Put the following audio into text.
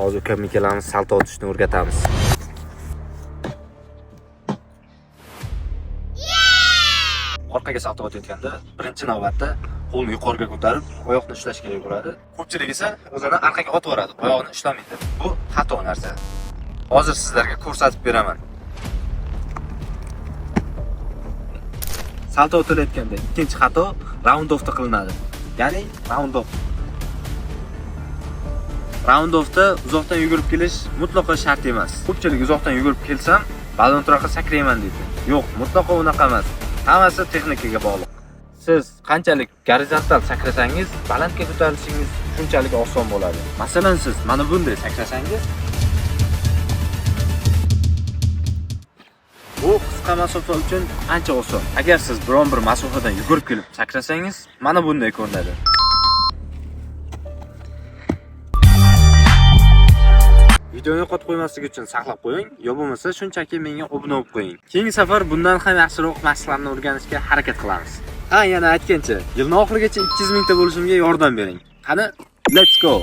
Hozir ukam ikkalamiz salto otishni o'rgatamiz. Orqaga salto otayotganda birinchi navbatda qo'lni yuqoriga ko'tarib, oyoqni ushlash kerak bo'ladi. Ko'pchilik esa o'zini orqaga otib yuboradi, oyog'ini ushlamaydi. Bu xato narsa. Hozir sizlarga ko'rsatib beraman. Salto otilayotganda ikkinchi xato round offda qilinadi. Ya'ni round off. Round offda uzoqdan yugurib kelish mutlaqo shart emas. Ko'pchilik uzoqdan yugurib kelsam, balandroqqa sakrayman deydi. Yo'q, mutlaqo unaqa emas. Hammasi texnikaga bog'liq. Siz qanchalik gorizontal sakrasangiz, balandga ko'tarilishingiz shunchalik oson bo'ladi. Masalan, siz mana bunday sakrasangiz, bu qisqa masofa uchun ancha oson. Agar siz biron bir masofadan yugurib kelib sakrasangiz, mana bunday ko'rinadi. Videoni yo'qotib qo'ymaslik uchun saqlab qo'ying, yo bo'lmasa shunchaki menga obuna bo'lib qo'ying. Keyingi safar bundan ham yaxshiroq mashqlarni o'rganishga harakat qilamiz. Ha, yana aytgancha, yilning oxirigacha 200 mingta bo'lishimga yordam bering. Qani, let's go.